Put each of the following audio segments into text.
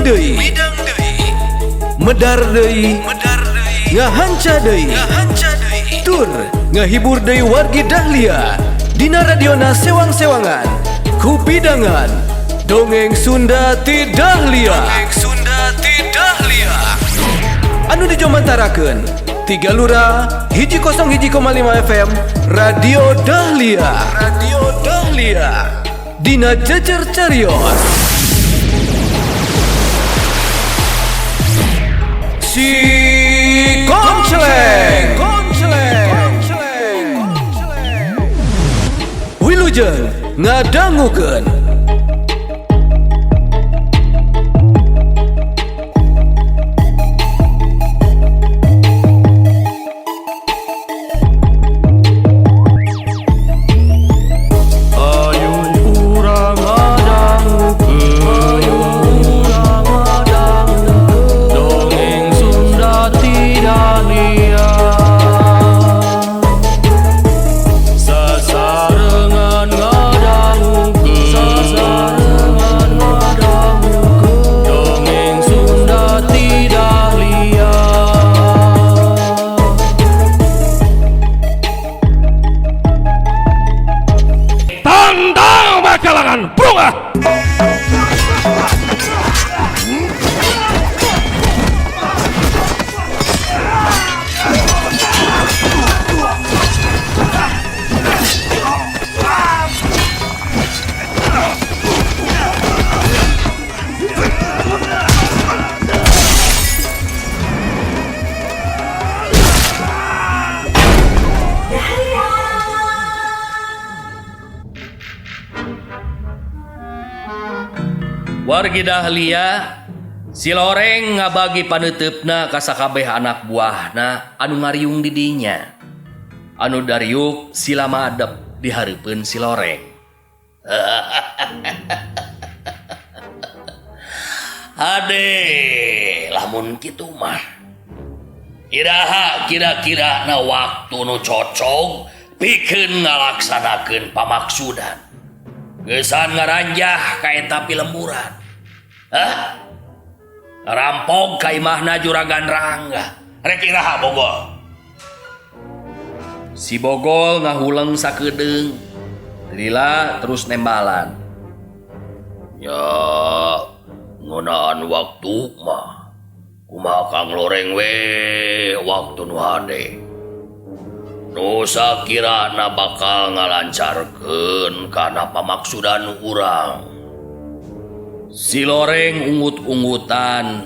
Midang deui. Medar deui. Ngahanca deui. Tur ngahibur deui wargi Dahlia. Dina radiona sewang-sewangan. Kupidangan Dongeng Sunda ti Dahlia. Dongeng Sunda ti Dahlia. Anu dijomantarakeun ti Galura 101,5 FM Radio Dahlia. Radio Dahlia. Dina Jejer Carios. Si Koncleng. Wilujeng ngadangukeun. Ayo urang ngadangukeun, dongeng Sunda ti Dahlia. Sasarengan ngadangukeun, dongeng Sunda ti Dahlia. Tandang bakalangan berubah. Wargi Dahlia, si Loreng ngabagi paneuteup ka sakabeh anak buahna anu ngariung di dinya. Anu dariuk sila madep di hareupeun si Loreng. Ade, lamun kitu mah. Iraha kira-kira na waktu nu cocok pikeun ngalaksanakeun pamaksudan. Geusan ngaranjah ka eta pilemburan. Hah? Rampok ka imahna Juragan Rangga. Rek iraha Bogol? Si Bogol ngahuleng sakedeung. Lila terus nembalan. Ya, ngeunaan waktu mah. Kumaha Kang Loreng we waktu nu hade. Nu sakirana bakal ngalancarkeun kana pamaksudan urang. Si Loreng ungut-ungutan,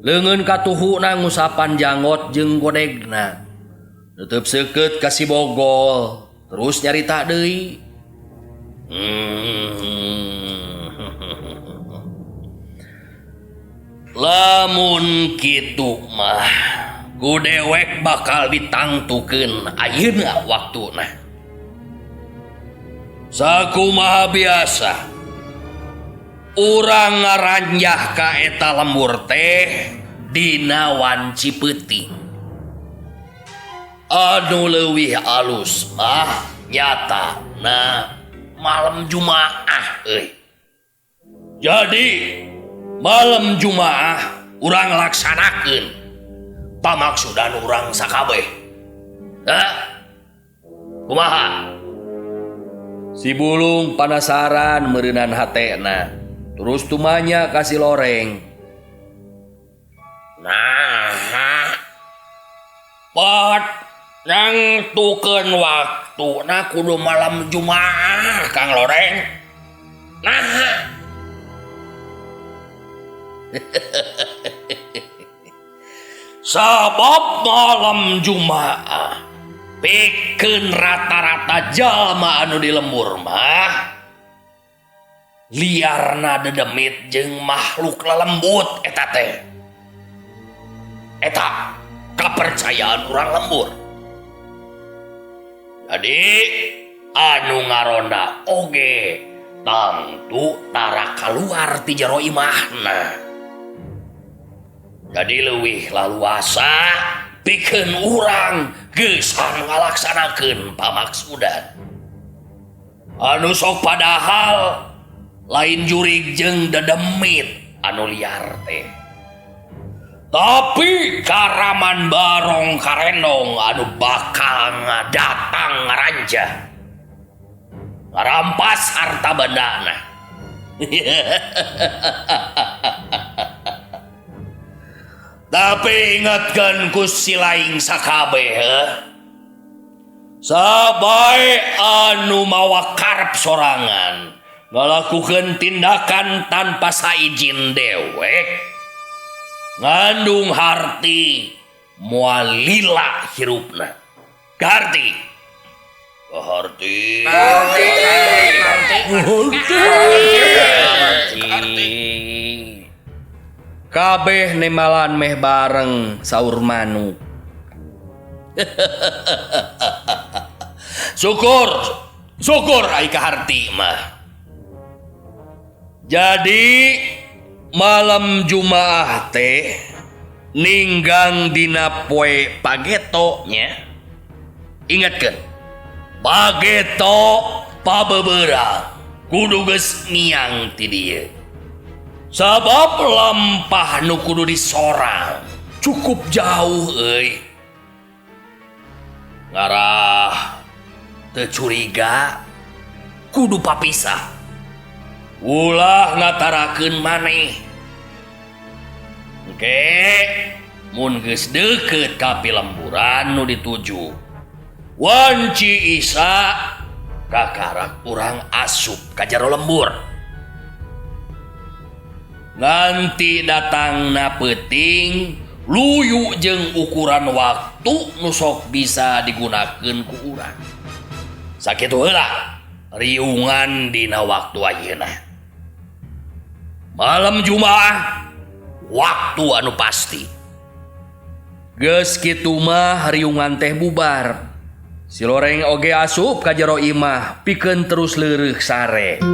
leungeun katuhuna ngusapan janggot jeung godegna. Nutup seukeut ka si Bogol, terus nyarita deui. Lamun kitu mah, ku dewek bakal ditangtukeun ayeuna waktuna. Sakumaha biasa, urang ngaranjah ka eta lembur teh dina wanci peuting. Anu leuwih alus mah nyatana malam Jumaah euy. Jadi malam Jumaah urang laksanakeun pamaksudan urang sakabeh. Hah? Kumaha? Si Bulung panasaran meureunan hatena. Terus tumanya ka si Loreng. Nah, pot nangtukeun waktuna kudu malam Jumaah Kang Loreng. Nah. Sabab malam Jumaah pikeun rata-rata jalma anu di lembur mah liarna dedemit jeung makhluk lelembut eta teh. Eta kapercayaan urang lembur. Jadi anu ngaronda oge tangtu tara kaluar ti jero imahna. Jadi leuwih laluasa pikeun urang geusan ngalaksanakeun pamaksudan. Anu sok padahal lain jurig jeung dedemit anu liar teh. Tapi Karaman Barong Karendong anu bakal datang ngaranjah ngarampas harta bendana. Tapi ingatkan ku si laing sakabeh, sabae anu mawa karep sorangan ngalakukeun tindakan tanpa saijin dewek ngandung harti moal lila hirupna. Kaharti. Kaharti. Kaharti. Kabeh nemalan meh bareng saur manuk. Syukur, syukur ai kaharti mah. Jadi malam Jumaah teh ninggang dina poe pageto nya. Ingatkeun, pageto pabeberang kudu geus miang ti dieu. Sabab lampah nu kudu disorang cukup jauh euy. Ngarah teu curiga kudu papisah. Ulah ngatarakeun maneh. Engke mun geus deukeut ka pilemburan nu dituju, wanci Isa kakarak urang asup ka jero lembur. Nganti datangna peuting luyu jeung ukuran waktu nu sok bisa digunakeun ku urang. Sakitu heula riungan dina waktu ayeuna. Malam Jumaah waktu anu pasti. Geus kitu mah riungan teh bubar. Si Loreng oge asup ka jero imah pikeun terus leureuh sare.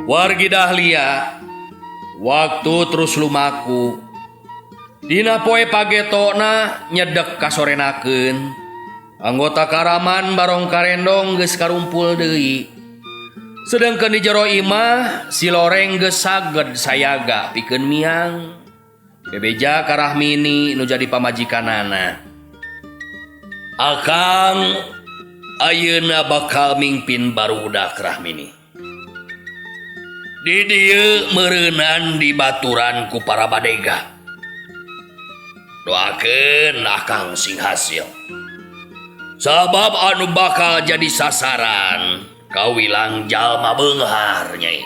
Wargi Dahlia, waktu terus lumaku. Dina poe pagetona nyedek kasorenakeun. Anggota Karaman Barong Karendong geus karumpul deui. Sedengkeun di jero imah si Loreng geus saged sayaga pikeun miang. Bebeja ka Rahmini nu jadi pamajikanana. Akang ayeuna bakal mingpin barudak Rahmini. Di dieu meureunan di baturan ku para badega. Doakeun akang sing hasil. Sabab anu bakal jadi sasaran kawilang jalma beunghar nyai.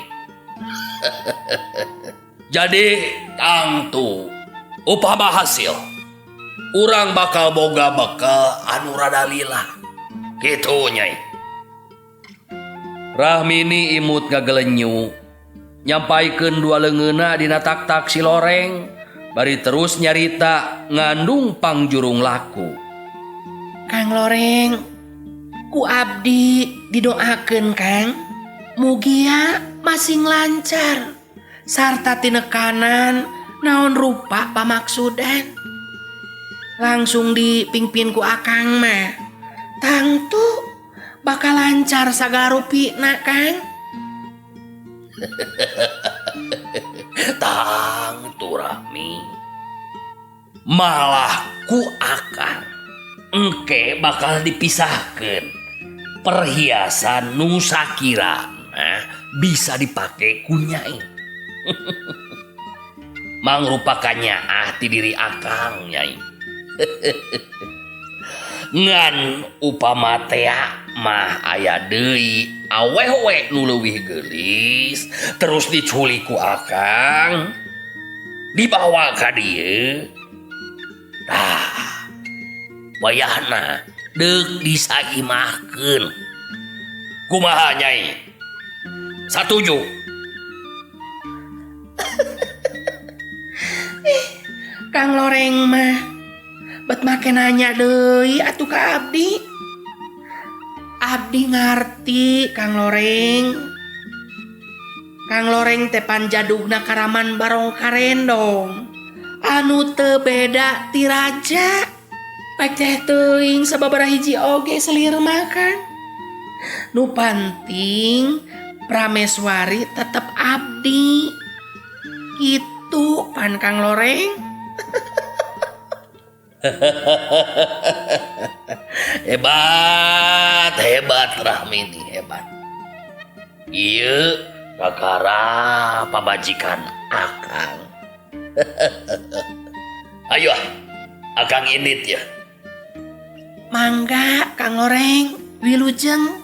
Jadi tangtu upama hasil urang bakal boga bekal anu rada lila. Kitu nyai. Rahmini imut ngagelenyu. Nyampaikeun dua leungeunna dina tak-tak si Loreng, bari terus nyarita ngandung pangjurung laku. Kang Loreng, ku abdi didoakeun Kang, mugia masing lancar sarta tinekanan naon rupa pamaksudan. Langsung dipingpin ku akang mah, tangtu bakal lancar sagala rupina Kang. Tangtu Rahmi, malah ku akang engke bakal dipisahkeun perhiasan nu sakirana bisa dipake ku nyai. Mangrupakannya ah ti diri akang nyai. Ngan upama tea mah aya deui awewe nu leuwih geulis terus diculik ku akang dibawa ka dieu. Tah wayahna deuk disaimahkeun. Kumaha nyai? Satuju? Kang Loreng mah bet make nanya deui atuh ka abdi. Abdi ngarti Kang Loreng. Kang Loreng teh panjadugna Karaman Barong Karendong. Anu teu beda ti raja. Pek teh teuing sababaraha hiji oge selir makan. Nu panting Prameswari tetep abdi. Gitu pan Kang Loreng. Hebat, hebat Rahmini, hebat. Ieu kakara pamajikan akang. Ayo, akang indit ya. Mangga Kang Loreng, wilujeng.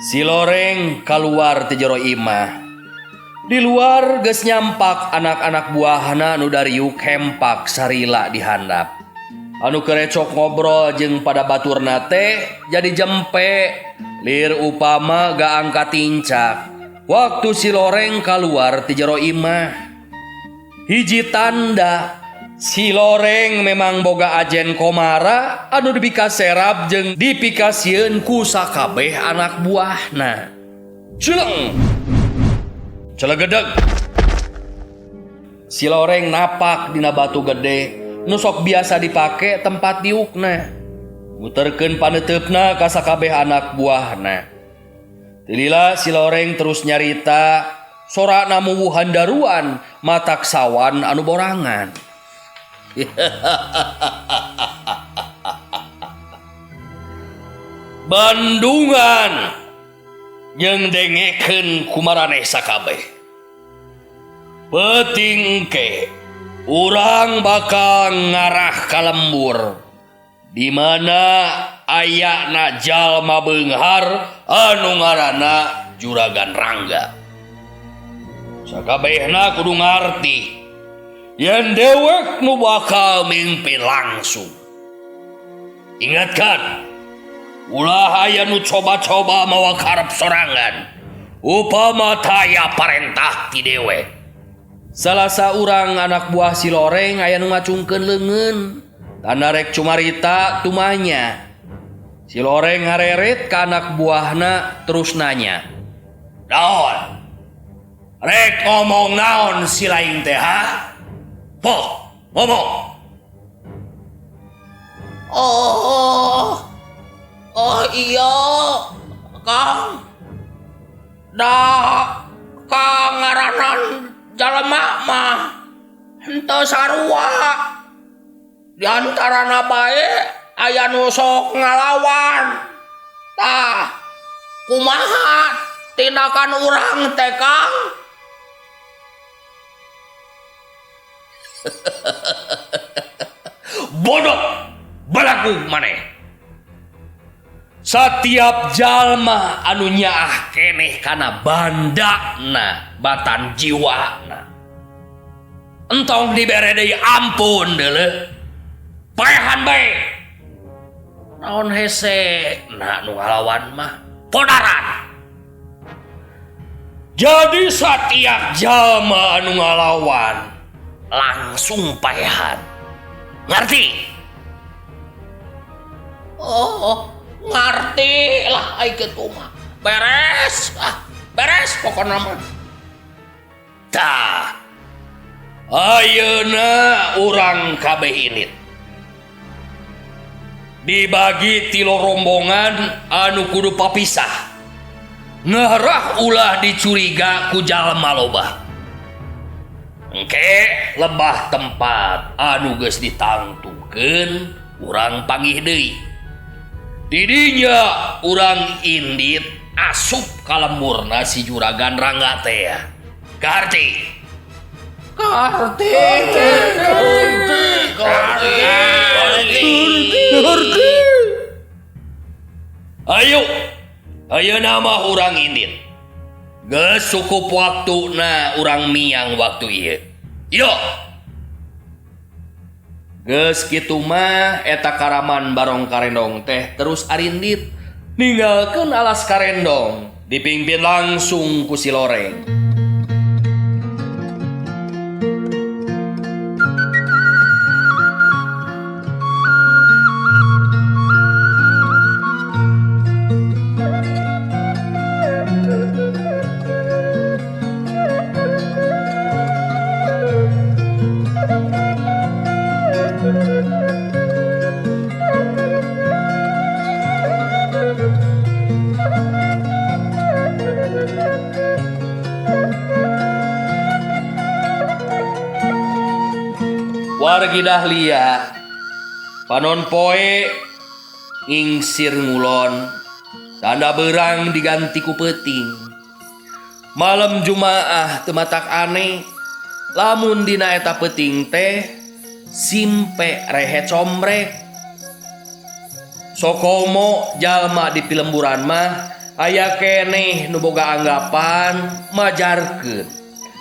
Si Loreng keluar ti jero imah. Di luar geus nyampak anak-anak buahna nu dariuk hempak sarila di handap. Anu kerecok ngobrol jeung pada baturna teh jadi jempe lir upama ga angkat tincak. Waktu si Loreng keluar ti jero imah. Hiji tanda si Loreng memang boga ajen komara anu dipikaserap jeung dipikasieun ku sakabeh anak buahna. Celeng. Celegedeg. Si Loreng napak dina batu gede nu sok biasa dipake tempat diukna. Muterkeun paneuteup ka sakabeh anak buahna. Tilila si Loreng terus nyarita sorana muwuhan daruan matak sawan anu borangan. Bandungan jeung dengekeun kumaraneh sakabeh. Peuting engke urang bakal ngarah ka lembur di mana ayana jalma beunghar anu ngaranna Juragan Rangga. Sakabehna kudu ngarti yen dewek nu bakal mimpin langsung. Ingatkan, ulah aya nu coba-coba mawa karep sorangan upama taya parentah ti dewek. Salah saurang anak buah si Loreng aya nu ngacungkeun leungeun tanda rek cumarita tumanya. Si Loreng ngareret ka anak buahna terus nanya, "Naon? Rek ngomong naon si lain teh ha? Poh, ngomong." Oh, oh iya, Kang. Da kangaranan jalma mah henteu sarua. Di antarana bae aya nu sok ngalawan. Tah, kumaha tindakan urang teh, Kang? Bodoh balaku maneh. Setiap jalma anu nyaah keneh kana bandana batan jiwana. Entong dibere deui ampun deuleu. Paehan bae. Naon hese na nu ngalawan mah podaran. Jadi setiap jalma anu ngalawan langsung paehan. Ngerti? Oh, ngerti lah ai kitu mah. Beres, ah, beres pokona mah. Tah. Ayeuna urang kabeh init. Dibagi tilu rombongan anu kudu papisah. Ngerah ulah dicuriga ku jalma loba. Engke lebah tempat anu geus ditangtukeun urang panggih deui. Didinya urang indit asup ka lemburna si Juragan Rangga teh. Kaharti. Kaharti. Kaharti. Ayo, ayeuna mah urang indit. Geus cukup waktuna urang miang waktu ieu. Yo. Geus kitu mah eta Karaman Barong Karendong teh terus arindit ninggalkeun alas Karendong dipimpin langsung ku si Loreng. Wargi Dahlia panon poe ngingsir ngulon tanda berang diganti ku peuting. Malam Jumaah teu matak aneh lamun dina eta peuting teh simpe rehe combrek. Sokomo jalma di pilemburan mah aya keneh nu boga anggapan majarkeun.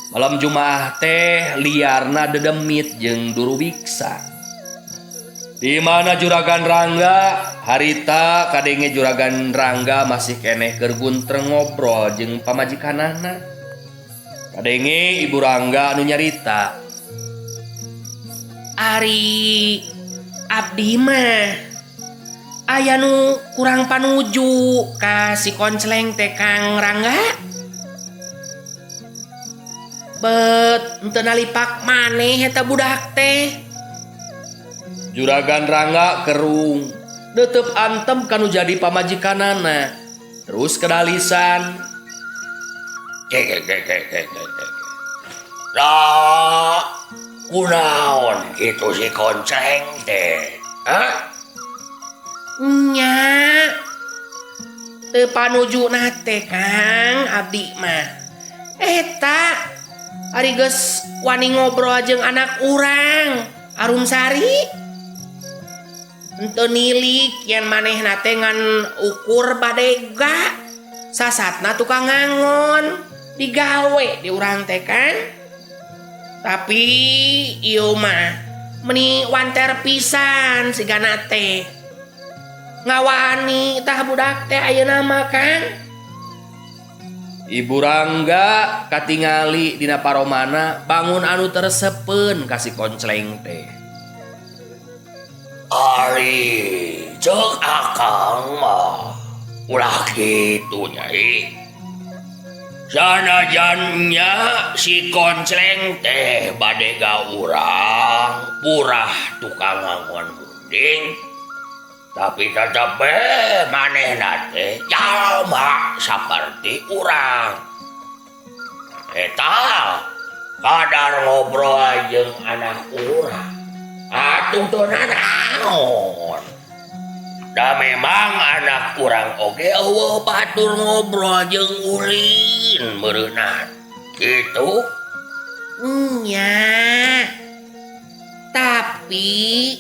Malam Jumaah teh liarna dedemit jeung duruwiksa. Di mana Juragan Rangga harita kadenge Juragan Rangga masih keneh keur guntreng ngobrol jeung pamajikanana. Kadenge Ibu Rangga anu nyarita. Ari abdi mah aya nu kurang panuju ka si Koncleng teh Kang Rangga. Bet henteu nalipak maneh eta budak teh. Juragan Rangga kerung netep antem kanu jadi pamajikanana. Terus kedalisan. Lah, kunaon kitu si Koncleng teh? Hah? Nya. Teu panujuna teh Kang abdi mah. Eta ari geus wani ngobrol jeung anak urang Arumsari. Henteu nilik yen manehna teh ngan ukur badega. Sasatna tukang ngangon digawe di urang teh kan. Tapi ieu mah meni wanter pisan sigana teh. Ngawani tah budak teh ayeuna mah Kang. Ibu Rangga katingali dina paromana bangun anu tersepeun ka si Koncleng teh. Ari ceuk akang mah ulah kitu nyai. Sanajannya si Koncleng teh badega urang purah tukang ngangon munding, tapi tetep be manehna teh jalma saperti urang. Eta kadar ngobrol jeung anak urang atuh teu nanaon. Da memang anak urang oge eueuh batur ngobrol jeung ulin meureunana. Kitu. Nya. Tapi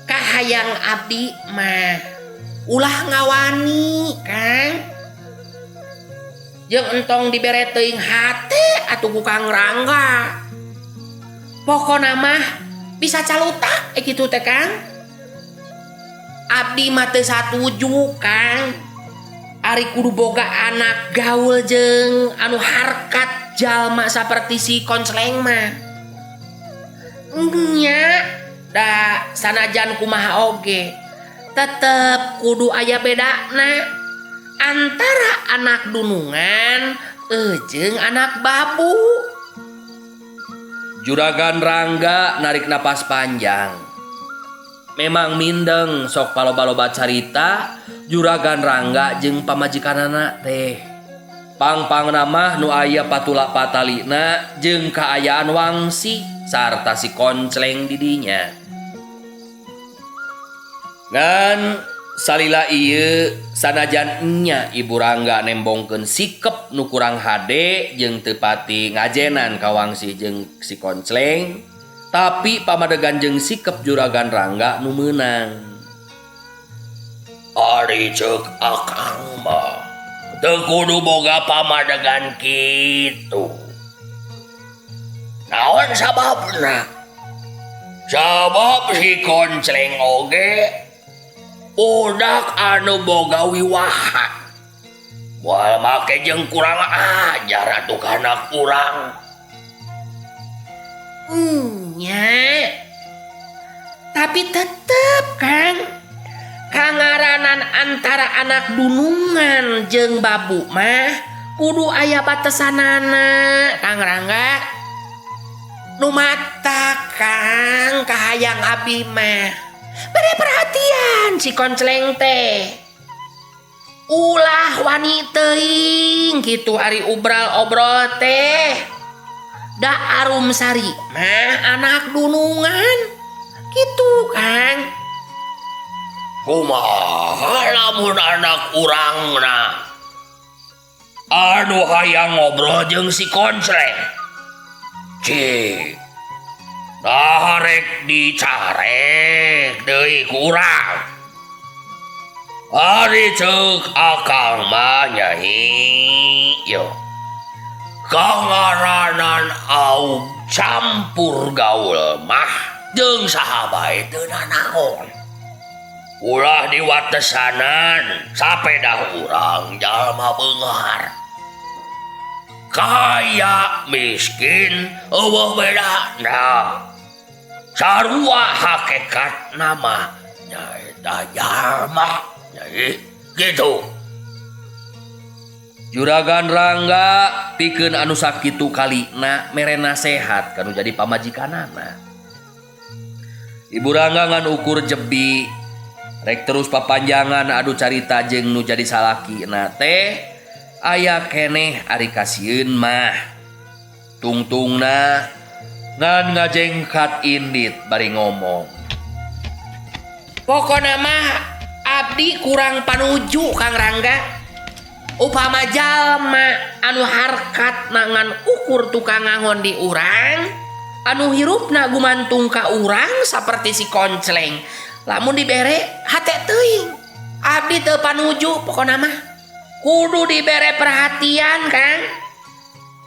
kahayang abdi mah ulah ngawani Kang. Jeung entong dibere teuing hate atuh ku Kang Rangga. Pokona mah bisa calutak kitu teh Kang. Abdi mah teu satuju Kang. Ari kudu boga anak gaul jeung anu harkat jalma saperti si Koncleng mah. Nya da sanajan kumaha oge tetep kudu aya bedana antara anak dunungan jeung anak babu. Juragan Rangga narik napas panjang. Memang mindeng sok paloba-loba carita Juragan Rangga jeung pamajikanana teh. Pang-pangna mah nu aya patula patalina jeung kaayaan wangsi sarta si Koncleng didinya. Ngan salila ieu sanajan nya Ibu Rangga nembongkeun sikep nu kurang hade jeung teu pati ngajenan ka wangsi jeung si Koncleng, tapi pamadegan jeung sikep Juragan Rangga nu meunang. Ari ceuk akang mah teu kudu boga pamadegan kitu. Naon sababna? Sabab si Koncleng oge budak anu boga wiwaha. Moal make jeung kurang ajar atuh ka anak urang. Nya. Tapi tetep Kang, kangaranan antara anak dunungan jeung babu mah kudu aya batesanana Kang Rangga. Nu mata Kang kahayang abi mah. Bere perhatian si Koncleng teh. Ulah wani teuing kitu ari ubral obrol teh. Da Arumsari mah anak dunungan. Gitu Kang. Kumaha lamun anak urangna anu hayang ngobrol jeung si Koncleng. Cik. Nah rek dicarek deui ku urang. Ari ceuk akang mah nyai yo. Kangaranan aum campur gaul mah jeung saha bae teu nanaon. Ulah diwatesanan sapedah urang jalma beunghar. Kaya miskin eueuh bedana. Sarua hakekat nama nyaeta jalma nyai gitu. Juragan Rangga pikeun anu sakitu kalina mere nasehat kanu jadi pamajikanana. Ibu Rangga ngan ukur jebi rek terus papanjangan adu carita jeung nu jadi salakina teh aya keneh ari kasieun mah. Tungtungna ngan ngajengkat indit bari ngomong. Pokona mah abdi kurang panuju Kang Rangga. Upama jalma anu harkat nangan ukur tukang ngangon di urang, anu hirupna gumantung ka urang saperti si Koncleng. Lamun dibere hate teuing. Abdi teu panuju pokona mah. Kudu dibere perhatian Kang.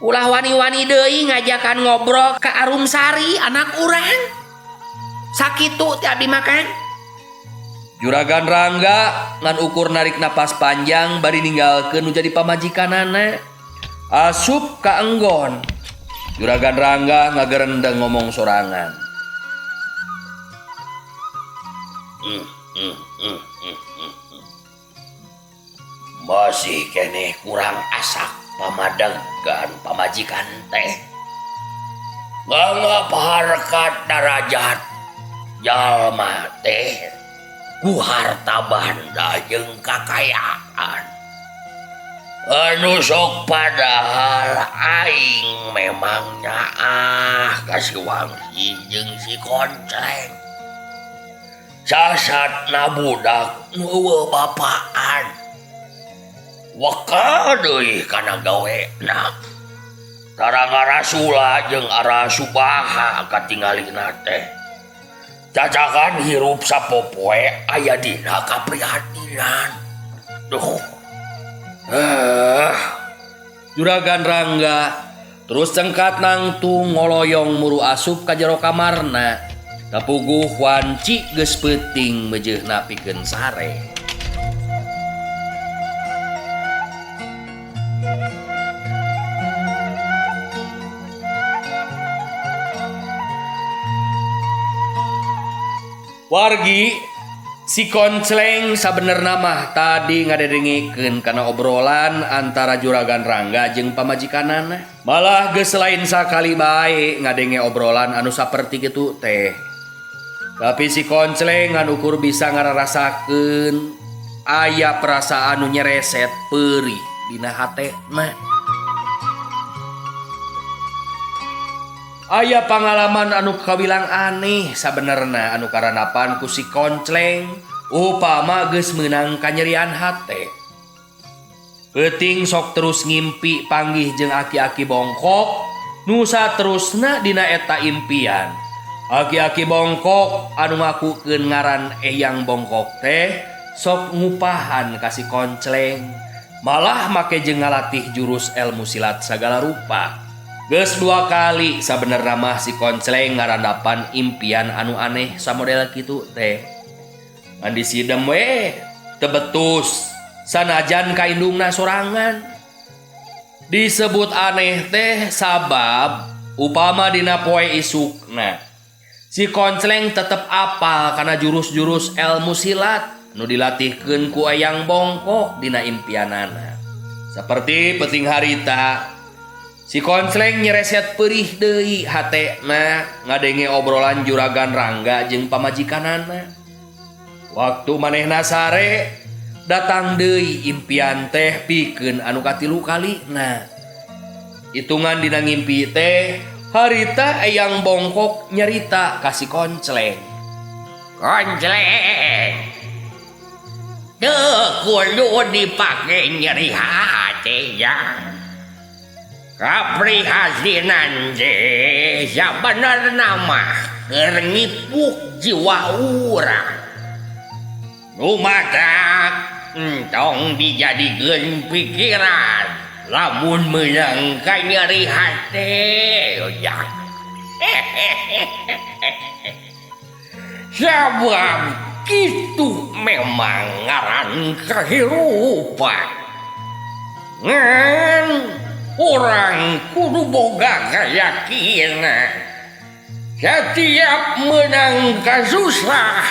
Ulah wani-wani deui ngajakan ngobrol ka Arumsari anak urang. Sakitu teh abdi mah Kang. Juragan Rangga ngan ukur narik napas panjang bari ninggalkeun nu jadi pamajikanana. Asup ka enggon. Juragan Rangga ngagerendeng ngomong sorangan. Masih keneh kurang asak pamadegan pamajikan teh. Nganggap harkat darajat jalma teh ku harta banda jeung kakayaan. Anu sok padahal aing memang nyaah ka si Wangsi jeung si Koncleng. Sasatna budak nu eueuh bapaan. Waka deui kana gawena. Tara ngarasula jeung arasubaha katingalina teh. Cacakan hirup sapopoe aya dina kaprihatinan. Duh. Juragan Rangga terus cengkat nangtung ngoloyong muru asup ka jero kamarna. Kapuguh wanci geus peuting meujeuhna pikeun sare. Wargi si Koncleng sabenerna mah tadi ngadedengikeun kana obrolan antara Juragan Rangga jeung pamajikanana. Malah geus lain sakali bae ngadenge obrolan anu saperti kitu teh. Tapi si Koncleng ngan ukur bisa ngararasakeun aya perasaan nu nyereset peurih dina hatena. Aya pangalaman anu kawilang aneh sabenerna anu karanapan ku si Koncleng upama geus meunang kanyerian hate. Peuting sok terus ngimpi panggih jeung aki-aki bongkok nu saterusna dina eta impian. Aki-aki bongkok anu ngakukeun ngaran Eyang Bongkok teh sok ngupahan ka si Koncleng, malah make jeung ngalatih jurus ilmu silat sagala rupa. Geus dua kali sabenerna mah si Koncleng ngarandapan impian anu aneh samodel kitu teh. Ngan disidem we teu betus sanajan ka indungna sorangan. Disebut aneh teh sabab upama dina poe isukna si Koncleng tetep apal kana jurus-jurus ilmu silat nu dilatihkeun ku Eyang Bongkok dina impianana. Seperti peuting harita si Koncleng nyereset perih deui hatena ngadenge obrolan Juragan Rangga jeung pamajikanana. Waktu manehna sare datang deui impian teh pikeun anu katilu kalina. Hitungan dina ngimpi teh Harita Eyang Bongkok nyarita ka si Koncleng. Koncleng. Teu kudu dipake nyeri hate ya. Kaprihatinan teh sabenerna mah keur ngipuk jiwa urang. Nu matak entong dijadikeun pikiran lamun meunang ka nyeri hate ya. Sabab kitu memang ngaran kahirupan. Ngan urang kudu boga kayakinan. Setiap menang kasusah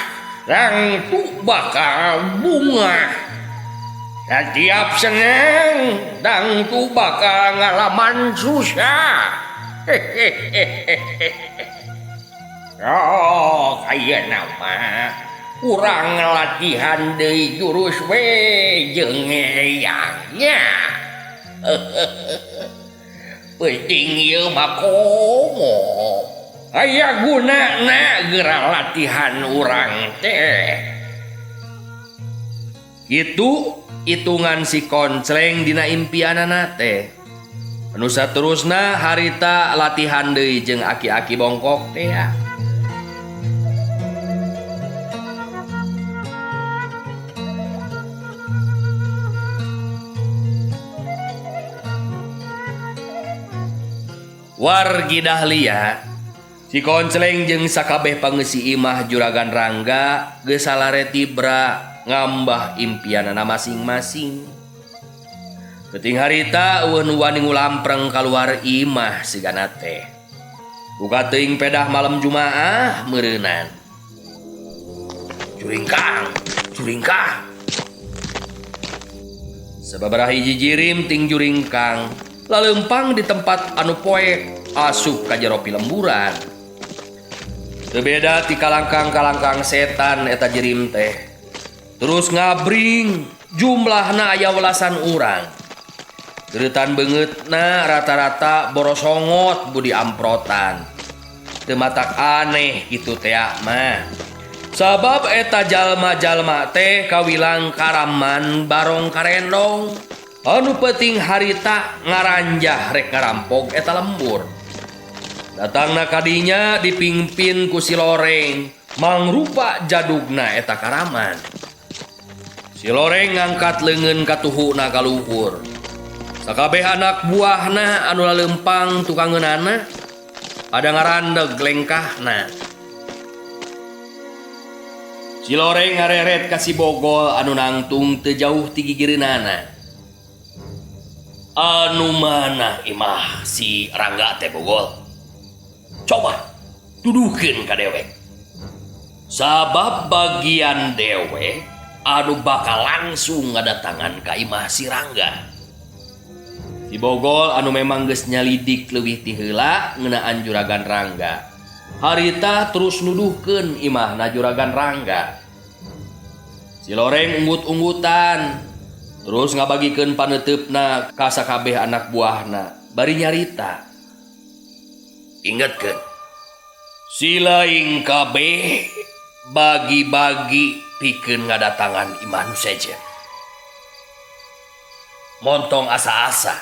tangtu bakal bunga. Setiap senang tangtu bakal ngalaman susah. Oh, ayeuna mah urang latihan deui jurus we jeung eyangnya. Penting ieu mah komo. Aya gunana geura latihan urang teh. Kitu hitungan si Koncleng dina impianana teh. Anu saterusna harita latihan deui jeung aki-aki bongkok teh ya. Wargi Dahlia, si Koncleng jeung sakabeh pangeusi imah Juragan Rangga geus salare tibra ngambah impianana masing-masing. Peuting harita eueuh nu wani ngulampreng kaluar imah sigana teh. Buka teuing pedah malam Jumaah meureunan. Juringkang, juringkang. Sababaraha hiji jirim ting juringkang laleumpang di tempat anu poek asup ka jero pilemburan. Teu beda ti kalangkang-kalangkang setan eta jirim teh. Terus ngabring jumlahna aya welasan urang. Geureutan beungeutna rata-rata borosongot budi amprotan. Teu matak aneh kitu teh mah. Sabab eta jalma-jalma teh kawilang karaman barong karendong. Anu penting harita ngaranjah rek ngarampok eta lembur. Datangna kadinya dipingpin ku si Loreng, mangrupa jadugna eta karaman. Si Loreng ngangkat leungeun katuhuna ka luhur. Sakabeh anak buahna anu laleumpang tukangeunana pada ngarandeg lengkahna. Si Loreng ngareret ka si Bogol anu nangtung teu jauh ti gigireunana. Anu mana imah si Rangga teh Bogol? Coba tuduhkeun ka dewek. Sabab bagian dewek anu bakal langsung ngadatangan ka imah si Rangga. Si Bogol anu memang geus nyalidik leuwih ti heula ngeunaan Juragan Rangga. Harita terus nuduhkeun imahna Juragan Rangga. Si Loreng unggut-unggutan terus ngabagikeun paneuteup ka sakabeh anak buahna bari nyarita. Ingetkeun, si laing kabeh bagi-bagi pikeun ngadatangan imah nu sejen. Montong asa-asa.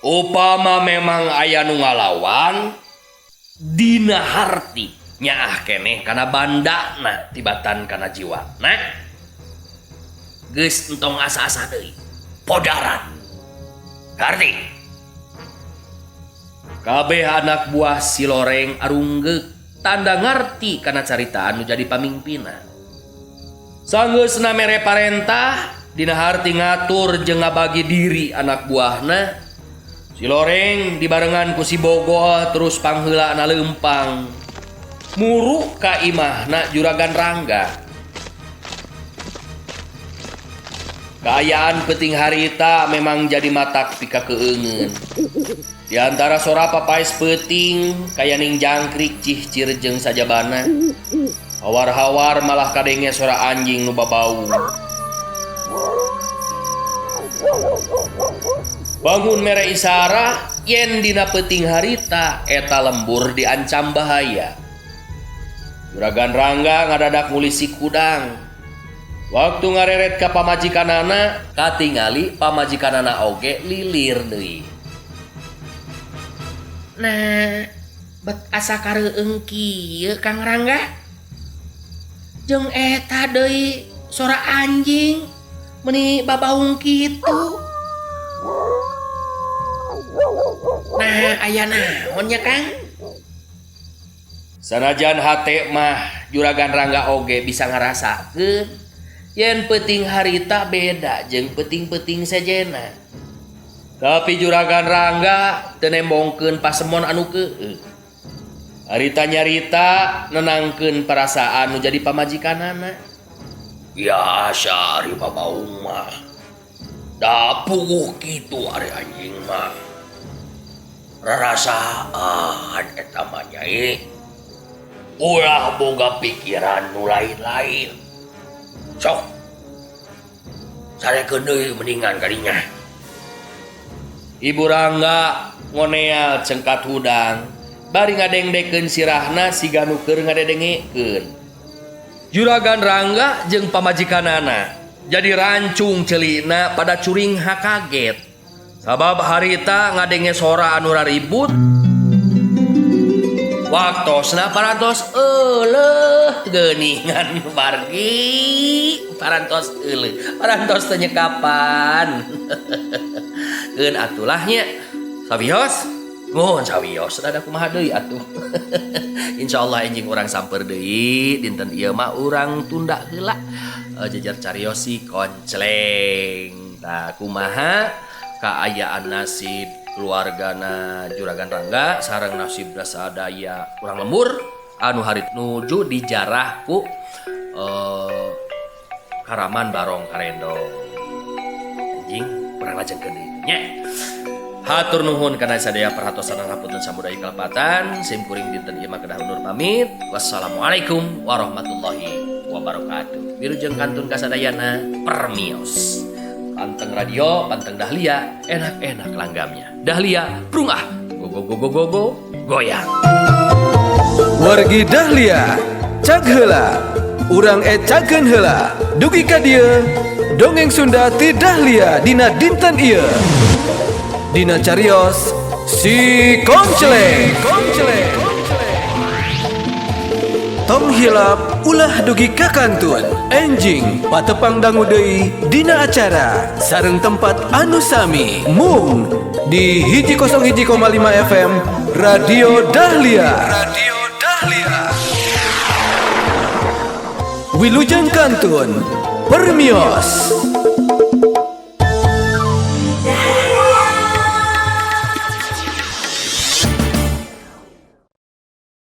Upama memang aya nu ngalawan dina harti nyaah keneh kana bandana tibatan kana jiwana. Geus entong asa-asa deui. Podaran. Ngarti? Kabeh anak buah si Loreng arunggeuk tanda ngarti kana carita anu jadi pamingpina. Sanggeusna mere parentah dina harti ngatur jeung ngabagi diri anak buahna. Si Loreng dibarengan ku si Bogol terus pangheulana leumpang. Muru ka imahna Juragan Rangga. Kaayaan peuting harita memang jadi matak pika keungeun. Di antara sora papaes peuting kayaning jangkrik cihcir jeung sajabana. Hawar-hawar malah kadenge sora anjing nu babau. Bangun mere isara Yen dina peuting harita eta lembur diancam bahaya. Juragan Rangga ngadadak ngulisi kudang. Waktu ngareret ka pamajikanana, katingali pamajikanana oge lilir deui. Nah, bet asa kareueung kieu Kang Rangga. Jeung eta deui sora anjing meuni babaung kitu. Nah, aya naon nya Kang? Sanajan hate mah Juragan Rangga oge bisa ngarasakeun yen peuting harita beda jeung peuting-peuting sejena. Tapi Juragan Rangga teu nembongkeun pasemon anu keueung. Harita nyarita nenangkeun perasaan nu jadi pamajikanana. Biasa ari babaung mah. Da puguh kitu ari anjing mah. Rarasaan eta mah nyai. Ulah boga pikiran nu lain-lain. Sok. Sarekeun deui mendingan kadinya. Ibu Rangga ngoneal cengkat hudang bari ngadengdekeun sirahna siga nu keur ngadedengekeun. Juragan Rangga jeung pamajikanana jadi rancung ceulina pada curing kaget. Sabab harita ngadenge sora anu raribut. Waktosna parantos euleuh geuningan wargi, parantos euleuh, parantos teu nyekapan. Keun atulah nya. Sawios, nuhun sawios, rada kumaha deui atuh. Insyaallah enjing urang samper deui dinten ieu mah urang tunda heula. Jejer carios si Koncleng. Tah kumaha kaayaan nasib keluargana Juragan Rangga sareng nasib sadaya urang lembur anu harit nuju dijarah ku Karaman Barong Karendo. Anjing urang lajengkeun deui nya. Hatur nuhun kana sadaya perhatosan hapunten samudaya kalepatan. Sim kuring dinten ieu mah kedah undur pamit. Wassalamualaikum warahmatullahi wabarakatuh. Wilujeng kantun kasadayana permios. Panteng radio, panteng Dahlia, enak-enak langgamnya. Dahlia, prung ah, go go go go go go, goyang. Wargi Dahlia, cag heula, urang ecakeun heula. Dugi ka dieu, dongeng Sunda ti Dahlia dina dinten ieu. Dina carios si Koncleng. Tong hilap ulah dugi ka kantun. Enjing patepang dangu deui dina acara sareng tempat anu sami mung di 101,5 FM Radio Dahlia. Radio Dahlia. Wilujeng kantun permios.